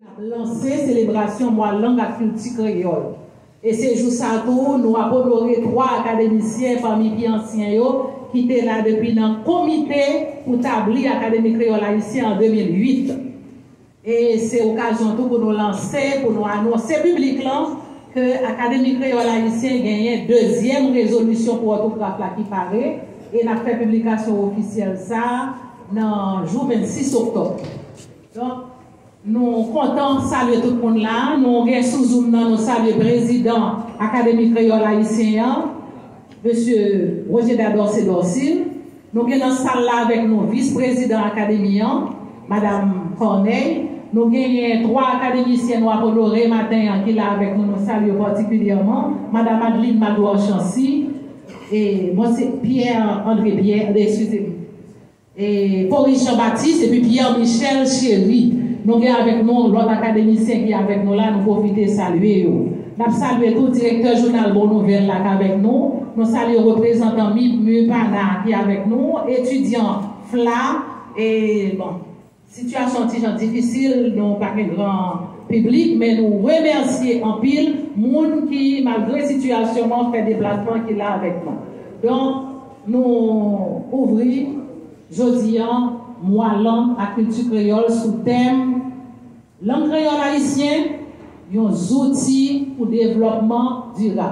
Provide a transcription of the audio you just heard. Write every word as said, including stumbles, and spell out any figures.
N ap lanse selebrasyon mwa lang ak kilti kreyòl. E se jou sa tou, nou ap onore twa akademisyen pami pi ansyen yo ki te la depi nan komite pou tabli Akademi Kreyòl Ayisyen an de mil uit. E se okazyon tou pou nou lanse, pou nou anonse piblik lan ke Akademi Kreyòl Ayisyen genyen dezyèm rezolisyon pou òtograf la ki pare, e n ap fè piblikasyon ofisyèl sa a nan jou vennsis oktòb. Donk, nou kontan salye tout moun la. Nou gen sou Zoom nan, nou salye prezidan Akademi Kreyòl Ayisyen an, mesye Roger Dadorcé Dorcil. Nou gen nan sal la avèk nou vis prezidan akademi an, madam Corneille. Nou genyen twa akademisyen nou ap onore maten an ki la avèk nou, nou salye patikilyèman madam Adeline Magloire Chancy, e mwen se Pierre André Pierre, eskize m, e Pauris Jean Baptiste epi Pierre Michel Chéry. Nou gen avèk nou lòt akademisyen ki avèk nou la, nou pwofite salye yo. N ap salye tou direktè jounal Bon Nouvèl la k avèk nou. Nou salye reprezantan MIP, MIPANA ki avèk nou, etidyan FLA, e bon, sitiyasyon an ti jan difisil, nou pa gen gran piblik, men nou remèsye anpil moun ki, malgre sitiyasyon an, fè deplasman ki la avèk nou. Donk, nou ouvri jodi a mwa lang ak kilti kreyòl sou tèm Lang kreyòl ayisyen, yon zouti pou devlòpman dirab.